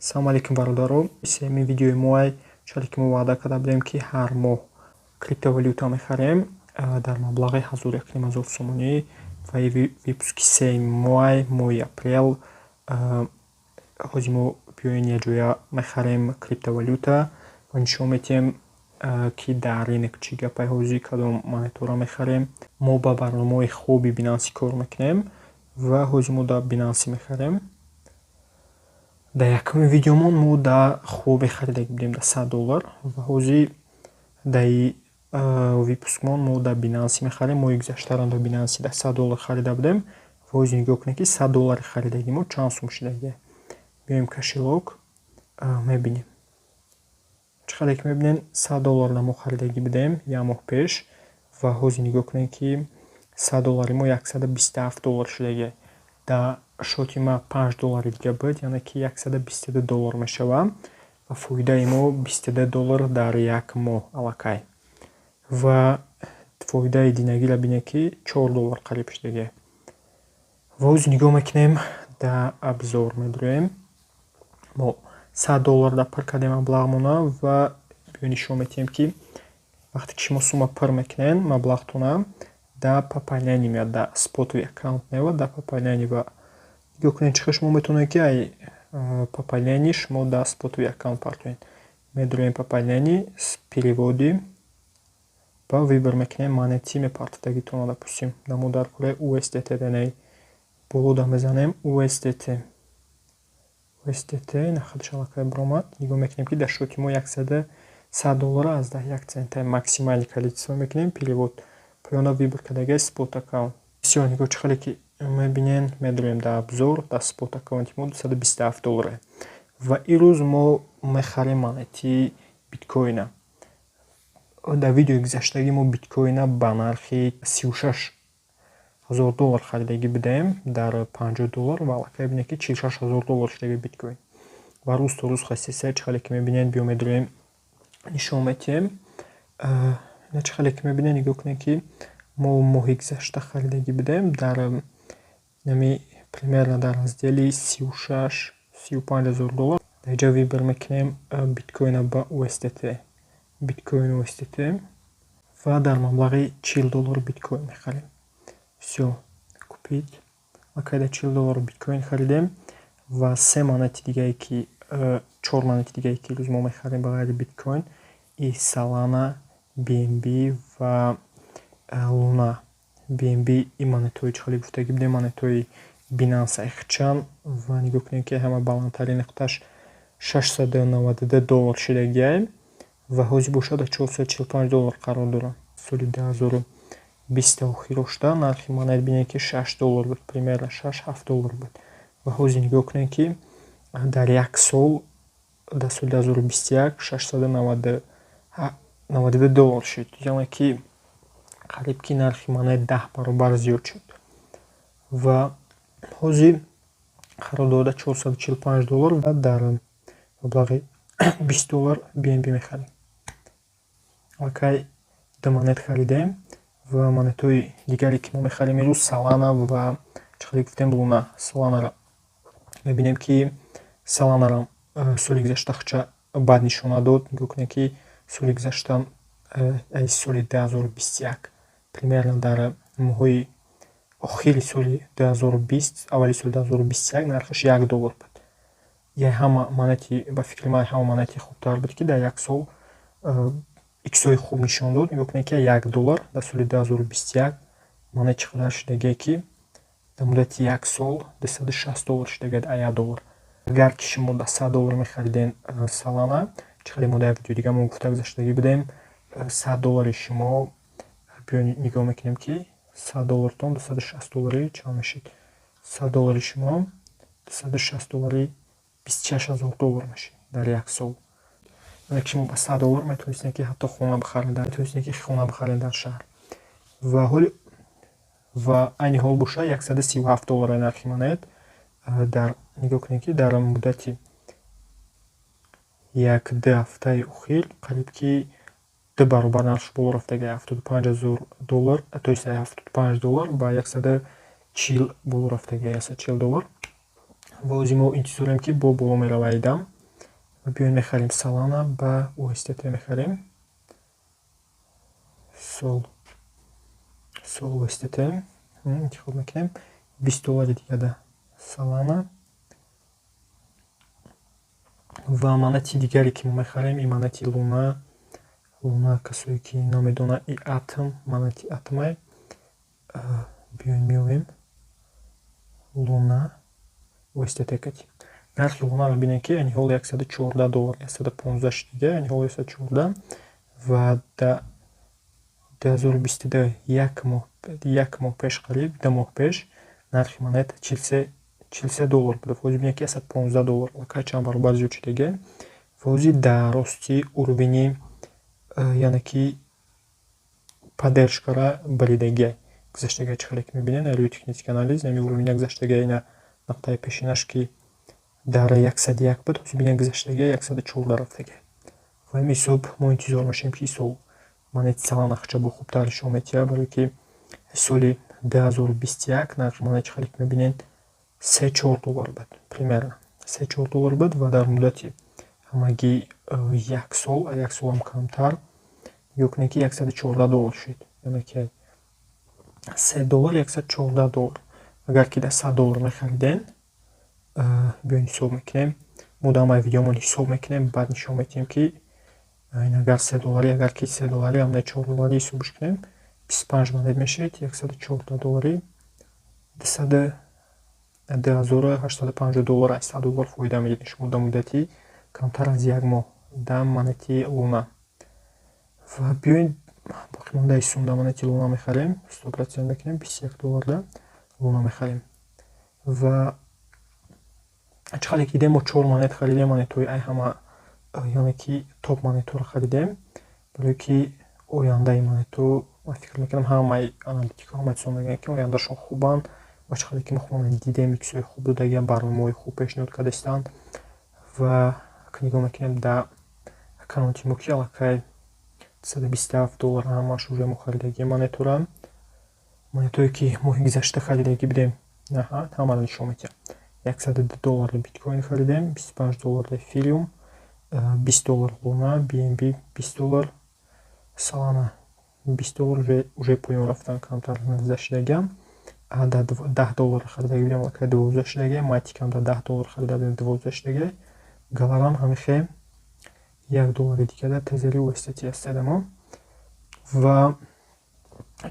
Салому алейкум, бародаро. Сеюмин видеои моай. Чаре ки мо ваъда карда будем, ки ҳар моҳ криптовалюта мехарем дар маблағи 1000, 1500 сомонӣ, ва выпуски сеюми моай, моҳи апрел. Ҳозир мо биёем, якҷоя мехарем криптовалюта ва нишон медиҳем, ки дар рынок чӣ гапае ҳозир, кадом монетаро мехарем. Мо ба барномаҳои хуби Binance кор мекунем ва ҳозир мо дар Binance мехарем. Дар якуми видеомон мо дар Huobi харида будем дар 100 доллар ва ҳозир дар выпускмон мо дар Binance мехарем. Моҳи гузаштаро дар Binance дар 100 доллар харида будем ва ҳозир нигоҳ кунед, ки 100 доллари харидаги мо чанд сум шудагиа. Биёем кошелёк, мебинем. Чӣ қадар ки мебинем, 100 доллар мо харидагӣ будем як моҳ пеш ва ҳозир нигоҳ кунед, ки 100 доллари мо 127 доллар шудагиа. Дар счёти ма 5 доллари дига буд, яъне ки 122 доллар мешавад ва фоидаи мо 22 доллар дар як моҳ аллакай. Ва фоидаи динагиро бинед, ки 4 доллар қариб шудагиа. Ва ҳозир нигоҳ мекунем, дар обзор медурем. Мо 100 доллар дар пур кардем маблағмона ва биё нишон медиҳем, ки вақте ки шумо сумма пур мекунед маблағтона, дар пополнение меояд, дар спотовый аккаунт меояд, дар пополнение. Ва нигоҳ кунед, чӣ хел шумо метавонед, ки ай пополнение шумо дар спотовый аккаунт партоед. Медурем пополнение, переводы ва выбор мекунем монети мепартофтагитонро. Допустим, мо дар кораи USDT донем, болода мезанем USDT. USDT нахадаш аллакай баромад. Нигоҳ мекунем, ки дар счёти мо яксаду 100 доллара аз 11 цента. Максимальный количество мекунем перевод. Поёна выбор кардагиа спот аккаунт. Всё, нигоҳ, чӣ хеле ки мебинем, медурем дар обзор, дар спот аккаунти мо 227 доллар. Ва имрӯз мо мехарем монети биткоина. Дар видеои гузаштагӣ мо биткоина ба нархи 36 000 доллар харидагӣ будем дар 50 доллар ва аллакай бинед, ки 46 000 доллар шудаги биткоин. Ва рӯз то рӯз хасиса, чӣ хеле ки мебинед, биё медурем, нишон медиҳем. Чӣ хеле ки мебинед, нигоҳ кунед, ки мо моҳи гузашта харидагӣ будем дар нами примерно дар раздели 36, 35 ҳазор доллар. Дар инҷа выбор мекунем биткоина ба USDT, биткоин USDT, ва дар маблағи 40 доллар биткоин мехарем. Всё, купить. Аллакай дар 40 доллар биткоин харидем ва се монети дигае ки, чор монети дигае ки имрӯз мо мехарем ба ғайри биткоин, и Solana, BNB ва Luna. BNB ин монетҳои, чӣ хеле гуфтагӣ будем, монетҳои Binance айхчан. Ва нигоҳ кунед, ки ҳама баландтарин нуқтааш 692 доллар шудагиай ва ҳозир бошад дар 445 доллар қарор дорад. Соли 2020 охиро шуда нархи монет, бинед, ки 6 доллар буд, примерно 6, 7 доллар буд. Ва ҳозир нигоҳ кунед, ки дар як сол, дар соли 2021, 692 доллар шуд, яъне ки қариб ки нархи монет 10 баробар зиёд шуд. Ва ҳозир қарор дорад 445 доллар ва дар маблағи 20 доллар BNB мехарем. Аллакай ду монет харидем ва монетҳои дигаре ки мо мехарем имрӯз, Solana ва, чӣ хеле гуфтем, Luna. Solana-ро мебинем, ки Solana-ро соли гузашта хча бад нишона дод. Нигоҳ кунед, ки соли гузашта, аз соли 2021, примерно дар моҳҳои охири соли 2020, аввали соли 2021 нархаш 1 доллар буд. Я ҳама монети, ба фикри ман, ҳама монети хубтар буд, ки дар як сол иксҳои хуб нишон дод. Нигоҳ кунед, ки 1 доллар дар соли 2021 монет чӣ қадар шудагие, ки дар муддати як сол 260 доллар шудагиад а 1 доллар. Агар ки шумо дар 100 доллар мехариден Solana, чӣ хеле мо дар як видеои дига мо гуфта гузаштагӣ будем, 100 доллари шумо, биё нигоҳ мекунем, ки 100 доллартон 260 доллари чанд мешид. 100 доллари шумо 260 доллари 26 000 доллар мешид дар як сол. Яъне ки шумо ба 100 доллар метавонистед, ки ҳатто хона бихаред, метавонистед, ки хона бихаред дар шаҳр. Ва ҳоли ва айни ҳол боша 137 доллар нархи монет. Дар нигоҳ кунед, ки дар муддати 1-ду ҳафтаи охир қариб ки ду баробар нархш боло рафтаги, 75 000 доллар, то есть 75 доллар ба 140 боло рафтаги, 140 доллар. Ва ҳозир мо интизорем, ки бо боло мерава идам. Ва биёем, мехарем Solana ба USDT мехарем. Sol, Sol USDT интихоб мекунем. 20 доллари дигада Solana. Ва монети дигаре, ки мо мехарем, ин монети Луна. Луна, касое ки намедонад, и Атом, монети Атомай. Биёем, меоем. Луна USDT кати. Нархи Лунаро бинед, ки айни ҳол 114 доллар, 115 шудига, айни ҳол 114 ва дар 2022, як моҳ, як моҳ пеш, қариб 2 моҳ пеш нархи монета 43 доллар буд. Ҳозир бинед, ки 115 доллар, аллакай чанд баробар зиёд шудага. Ва ҳозир дар рости уровени, яъне ки поддержкара баридагиай, гузаштагиай. Чӣ хеле ки мебинед, рӯи технический анализ ҳамин уровеня гузаштагиай. Ина нуқтаи пешинаш, ки дар 101 буд, ҳозир бинед, гузаштагиай, 114 рафтагиай. Ва ҳамин ҳисоб мо интизор мешавем, ки исол монети Solana хача бо хубтар нишон медиҳад, барое ки соли 2021 нархи монета, чӣ хеле ки мебинед, 3-4 доллар буд, примерно 3-4 доллар буд ва дар муддати ҳамагӣ як сол, як солам камтар, нигоҳ кунед, ки 114 доллар шуд, яъне ки 3 доллар 114 доллар. Агар ки дар 100 доллар мехаридем, биёем, ҳисоб мекунем, мо дар ҳамаи видеомон ҳисоб мекунем, баъд нишон медиҳем, ки агар 3 долларӣ, агар ки 3 долларӣ ам 4 долларӣ ҳисобш кунем, 25 монет мешавад. 114 долларӣ 2850 доллар, 800 доллар фоида медиҳед шумо дар муддати камтар аз як моҳ дар монети Луна. Ва биёед, боқимондаи сум дар монети Луна мехарем, 100% мекунем, 21 долларда Луна мехарем. Ва чӣ қадре ки дидем, мо чор монет харидем, монетҳои ай ҳама, яъне ки топ монетҳоро харидем, барое ки ояндаи монетҳо, ман фикр мекунам, ҳамаи аналитикҳо, ҳамаи чизо мегӯянд, ки ояндашон хубанд. Ва чӣ қадре ки мо худамон дидем, иксҳои хуб додагиам, барномаҳои хуб пешниҳод кардастанд. Ва нигоҳ мекунем дар аккаунти мо, ки аллакай 127 доллар ҳамааш уже мо харидагием монетҳоро. Монетҳое, ки моҳи гузашта харидагӣ будем, ҳамаро нишон медиҳам. 102 доллари биткоин харидем, 25 доллар эфириум, 20 доллар Луна, BNB 20 доллар, Solana 20 доллар, уже поён рафтан, камтар нуздаҳ шудагиам. 10 доллар харидагӣ будем, аллакай 12 шудагиам. Матикам дар 10 доллар харида будем, 12 шудагиай. Галарам ҳамихе 1 доллари дига дар тезери USDT ҳастед мо. Ва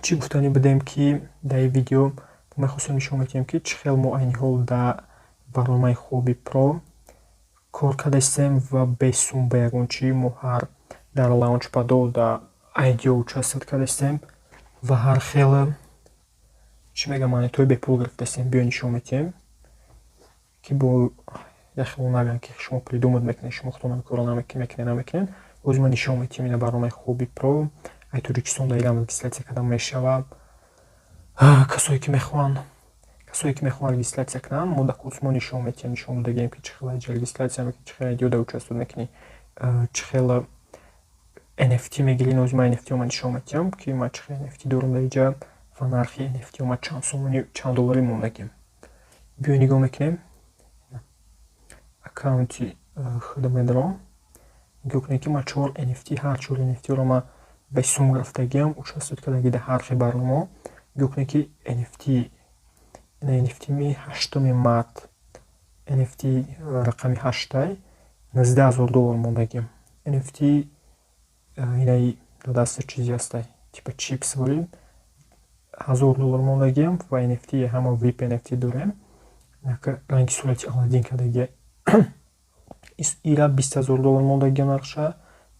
чӣ гуфтанӣ будем, ки дар ин видео мехостем нишон медиҳем, ки чӣ хел мо айни ҳол дар барномаи Huobi Pro кор кардастем ва бесум, ба ягон чӣ мо ҳар дар launchpad дар IDO участвовать кардастем ва ҳар хел, чӣ мегӯям, монетҳои бепул гирифтастем. Биё, нишон медиҳем, ки бо як хело нагӯянд, ки шумо придумать мекунед, шумо худтон ҳамин корро мекунед, намекунед. Ҳозир ман нишон медиҳем. Ина барномаи Huobi Pro, ай Тоҷикистон дар Иран регистрация кардан мешавад. Касое ки мехоҳанд регистрация кунанд, мо дар курс мо нишон медиҳем, нишон додагием, ки чӣ хел айҷа регистрация мекунӣ, чӣ хел IDO да участвовать мекунӣ, чӣ хел NFT мегирӣ. Ҳозир ман NFT ма нишон медиҳам, ки ман чӣ хел NFT дорам дар инҷа ва нархи NFT ма чанд сомонӣ, чанд долларӣ мондагием. Биё, нигоҳ мекунем, аккаунти худо медорам. Нигоҳ кунед, ки ман чор NFT, ҳар чор NFT-ро ман ба сум гирифтагиам, участвовать кардагӣ дар ҳар хел барномаҳо. Нигоҳ кунед, ки NFT, NFT-ми 8 март, NFT рақами ҳаштай, 19 000 доллар мондагиам. NFT инаи даста чизе ҳастай, типа чипс ворӣ, 1000 доллар мондагиам. Ва NFT ҳама VIP NFT дорем, ранги сурати Аладдин кардагия, ира 20 000 доллар мондагиам нархша.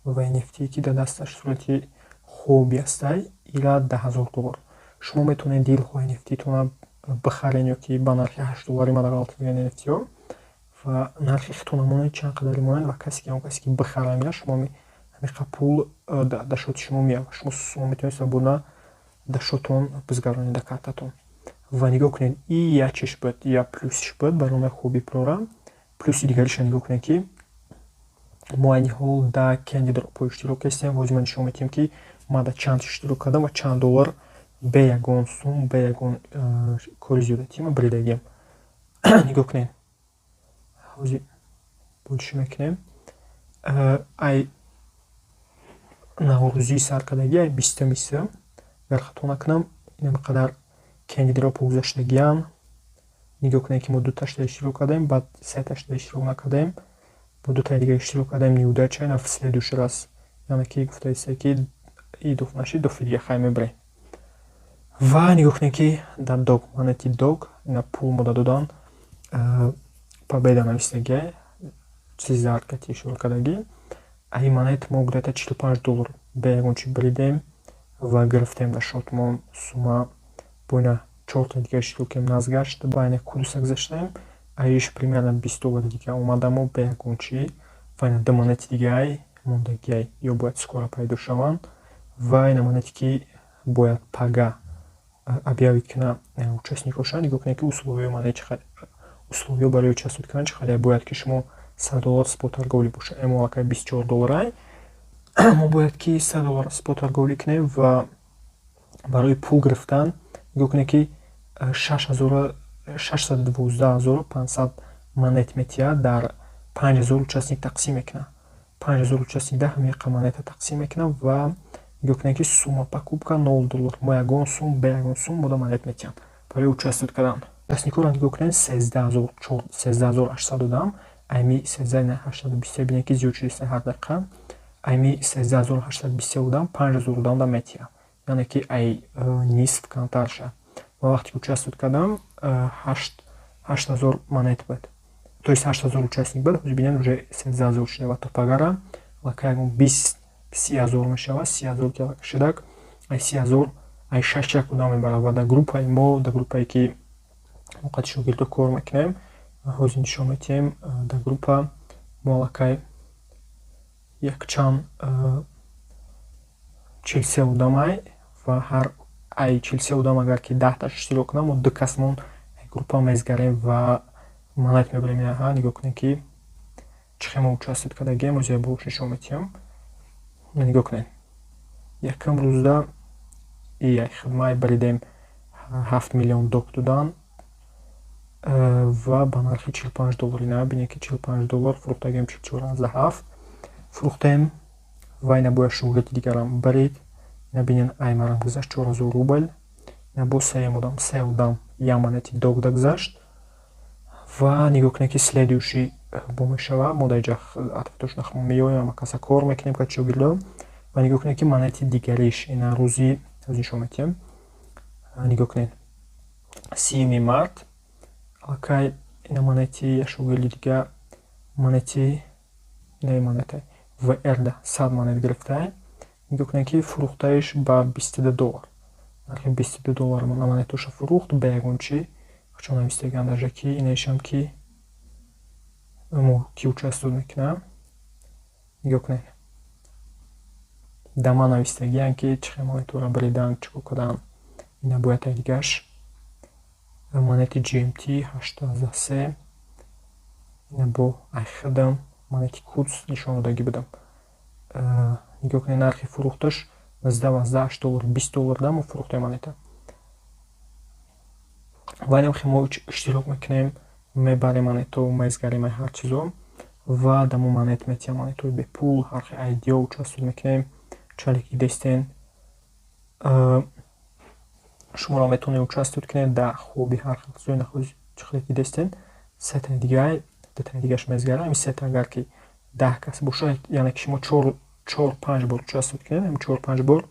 Ва NFT, ки дар дасташ сурати хоби ҳастай, ира 10 000 доллар. Шумо метавонед дилхоҳ NFT-тона бихарен ё ки ба нархи 8 доллари мана ғалтидан NFT-ҳо ва нархи худтона монед, чанд қадаре монед. Ва касе ки, он касе ки бихара, меяд, шумо ҳамиқа пул дар шоти шумо меяд ва шумо метавонед свободно дар шотон бизгаронед, дар картатон. Ва нигоҳ кунед, и як чиш буд, як плюсиш буд барномаи Huobi Pro-ра. Плюси дигариша нигоҳ кунед, ки мо айни ҳол дар Candy Drop иштирок кардем. Ҳозир ман нишон медиҳем, ки ман дар чанд иштирок кардам ва чанд доллар бе ягон сум, бе ягон кори зиёдатӣ ман буридагиам. Нигоҳ кунед, ҳозир больше мекунем. Ай наврӯзӣ сар кардаги, ай 23, агар хато накунам, инам қадар Candy Drop гузаштагиам. Нигоҳ кунед, ки мо дуташта иштирок кардем, баъд сеташта иштирок накардем, бо дутаи дига иштирок кардем, неудача, на в следующий раз. Яъне ки гуфтаиста, ки и дуф нашид, дуфи дига хай мебарем. Ва нигоҳ кунед, ки дар Dog, монети Dog, ина пул мода додан, победа навистагиай, чизи зард кати ишора кардагӣ. Ай монет мо где-то 45 доллар бе ягон чи бридем ва гирифтем дар шотмон сума. Бо ина чорта дига иштирокем назгашт, ба ина курса гузаштем, аиш примерно 20 доллари дига омадамо бе ягон чи. Ва ина ду монети дигаай мондагиай, ё бояд скоро пайдо шаванд. Ва ина монете, ки бояд пага объявить кунад участникоша. Нигоҳ кунед, ки условияи монет чӣ, условия барои участвовать кардан чӣ қадар: бояд ки шумо 100 доллар спот торговли бошад. Мо аллакай 24 долларай, мо бояд ки 100 доллар спот торговли кунем. Ва барои пул гирифтан нигоҳ кунед, ки 612 500 монет метиҳад, дар 5000 участник тақсим мекунад. 5000 участник да ҳамин монета тақсим мекунад. Ва нигоҳ кунед, ки сумма покупка 0 доллар. Мо ягон сум, бе ягон сум мода монет метиҳанд барои участвовать кардан. Участникҳоро нигоҳ кунед: 13 800 одам. Айми 13 823, бинед, ки зиёд шудааст ҳар дақиқа. Айми 13 823 одам 5000 одам да метиҳад, яъне ки ай нисф камтар шуд. Ва вақте ки участвовать кардам, 8000 монет буд, то есть 8000 участник буд. Ҳозир бинед, уже 13 000 шуда ва то пагара аллакай ягон 20-30 ҳазор мешавад. 30 000 ки шудак, ай 30 000 ай шаш як одам мебарад. Ва дар группаи мо, дар группае ки мо қадри шогирдо кор мекунем, ҳозир нишон медиҳем, дар группа мо аллакай якчанд 43 одамай. Ва ҳар ай 43 одам агар ки 10-таш иштирок кунам, мо ду касмон группа мезгарем ва монет мебарем. Инаҳа нигоҳ кунед, ки чӣ хел мо участвовать кардагием. Ҳозир бош нишон медиҳам. Нигоҳ кунед, якум рӯзда як хидмат баридем, 7 миллион Dog додан ва ба нархи 45 доллар. Ина бинед, ки 45 доллар фурӯхтагием, 44,7 фурӯхтем. Ва ина бояд шогирди дигарам барид. Ина бинед, аймарам гузашт 4000 рубл. Ина боз сеюм одам, се одам як монети Dog да гузашт. Ва нигоҳ кунед, ки следующий бо мешавад. Мо дар инҷа ответошро меоем, ама каса кор мекунем кати шогирдо. Ва нигоҳ кунед, ки монети дигариш ина рӯзи ҳозир нишон медиҳем. Нигоҳ кунед, 30 март аллакай ина монети як шогирди дига, монети инаи монета врда 100 монет гирифтаем. Нигоҳ кунед, ки фурӯхтаиш ба 22 доллар, нархи 22 доллар монеташа фурӯхт бе ягон чӣ. Чун навистагиам даже, ки инаишам ки мо ки участвовать мекунам. Нигоҳ кунед, да ман навистагиам, ки чӣ хел монетаро бридан, чӣ кор кардам. Ина бояд як дигаш монети GMT 83. Ина бо айхидам монети куц нишон додагӣ будам. Нигоҳ кунед, нархи фурӯхташ 19,8 доллар, 20 доллар да мо фурӯхтем монета. Ва инам хел мо иштирок мекунем, мебарем монето, мезгарем ҳар чизо ва дамо монет метиҳам, монетои бепул, ҳар хел IDO участвовать мекунем. Чале ки дестен, шуморо метавонед участвовать кунед дар хуби ҳар хел чизои нахоҳ. Чӣ хеле ки дестен, сетаи дигар, дутаи дигаш мезгарам. Ин сета агар ки 10 кас бошад, яъне ки шумо чор панҷ бор участвовать кунед, ҳамин чор панҷ бор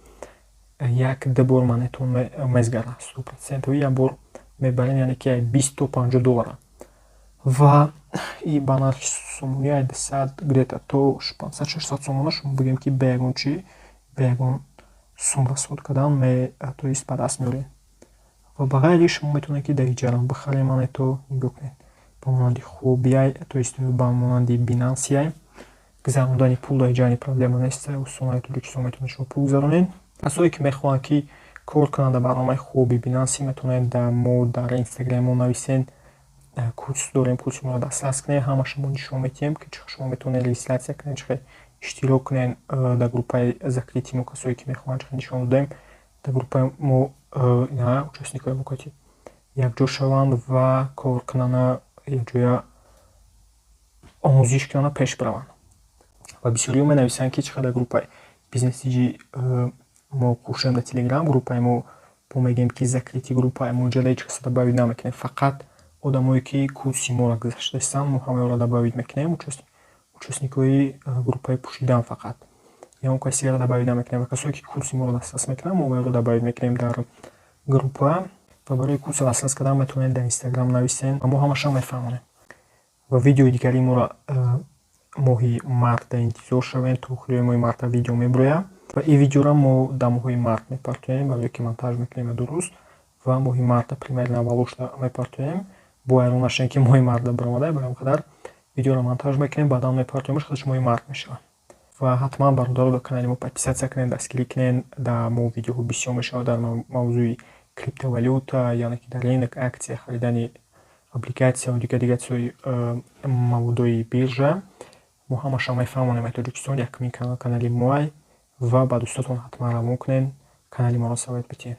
як ду бор монетон мезгарад, 100%-ови як бор мебарем, яъне ки 20 то 50 доллара. Ва и ба нархи сомонӣ ай 200 где-то то 500-600 сомона. Шумо бигем, ки бе ягон чӣ, бе ягон сум расход кардан, то есть ба даст меоред. Ва ба ғайри шумо метавонед, ки дар иҷарам бихаред монето. Нигоҳ кунед, ба монанди Хубиай, то есть ба монанди Бинансиай, гузарондани пул дар иҷа проблема нест, осона. Тоҷикистон метавонед шумо пул гузаронед. Касое ки мехоҳанд, ки кор кунанд дар барномаи хуби Бинанси, метавонед дар мо дар Инстаграми мо нависед. Курс дорем, курси моро дастрас кунед, ҳамаша мо нишон медиҳем, ки чӣ шумо метавонед регистрация кунед, чӣ хел иштирок кунед дар группаи закрытый мо. Касое ки мехоҳанд, чӣ хел нишон додем дар группаи мо, участникҳои мо кати якҷо шаванд ва кор кунанд, якҷоя омӯзиш кунанд, пеш бираванд. Ва бисёриҳо менависанд, ки чӣ қадар группаи бизнесиҷи мо кушоем дар Телеграм. Группаи мо мегӯем, ки закрытый группа, мо инҷа ҳеҷ касро добавить намекунем, фақат одамое, ки курси моро гузаштаистанд, мо ҳамаёро добавить мекунем, участникҳои группаи пӯшидан фақат. Ягон каси дигарро добавить намекунем ва касое, ки курси моро дастрас мекунанд, мо онро добавить мекунем дар группа. Ва барои курсро дастрас кардан метавонед дар Инстаграм нависед ва мо ҳамаашро мефаҳмонем. Ва видеои дигари моро моҳи марта интизор шавед, то охири моҳи марта видео мебирояд. Ва ин видеоро мо дар моҳои март мепартоем, барое ки монтаж мекунем дуруст, ва моҳи марта примерно аввалошта мепартоем. Бо ҳайрон нашавем, ки моҳи марта баромада, ба ҳамин қадар видеоро монтаж мекунем, баъдан мепартоемаш, худаш моҳи март мешавад. Ва ҳатман, бародаро, дар канали мо подписаться кунед, дастгирӣ кунед. Дар мо видеоҳо бисёр мешавад дар мавзӯи криптовалюта, яъне ки дар рынок, акция, харидани облигация ва дигар дигар чизҳои маводои биржа. Мо ҳамаашро мефаҳмонем аз Тоҷикистон, якумин канал канали моай, ва ба дӯстотон ҳатман равон кунед, канали моро совет бидиҳед.